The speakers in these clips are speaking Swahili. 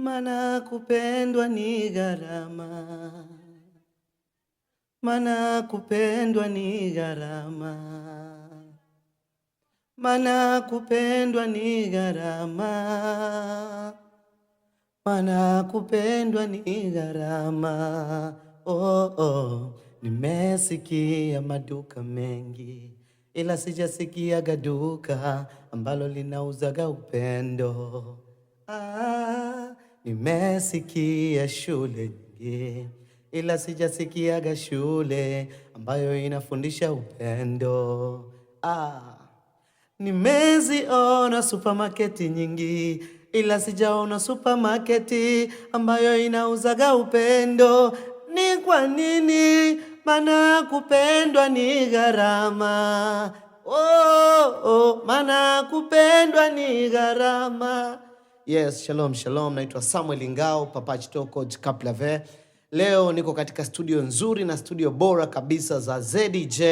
Mana kupendwa ni gharama, mana kupendwa ni gharama, mana kupendwa ni gharama, mana kupendwa ni gharama. Oh, oh. Nimesikia maduka mengi ila sijasikiaga duka ambalo linauzaga upendo. Ah, nimesikia shule nyingi ila sijasikiaga shule ambayo inafundisha upendo. Ah, nimeziona supermarket nyingi ila sijaona supermarket ambayo inauzaga upendo. Ni kwa nini? Maana kupendwa ni gharama. Oh, oh, maana kupendwa ni gharama. Yes, shalom shalom. Naitwa Samuel Ngao, Papa Chitoko Jikaplave. Leo niko katika studio nzuri na studio bora kabisa za ZJ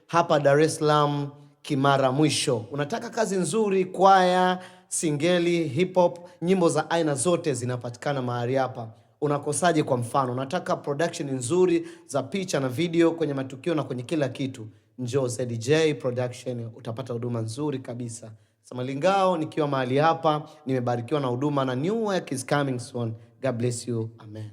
hapa Dar es Salaam, Kimara Mwisho. Unataka kazi nzuri, kwaya, singeli, hip hop, nyimbo za aina zote zinapatikana mahali hapa. Unakosaje? Kwa mfano, unataka production nzuri za picha na video kwenye matukio na kwenye kila kitu, njoo ZJ Production, utapata huduma nzuri kabisa. Samuel Ngao nikiwa mahali hapa, nimebarikiwa na huduma na new work is coming soon. God bless you. Amen.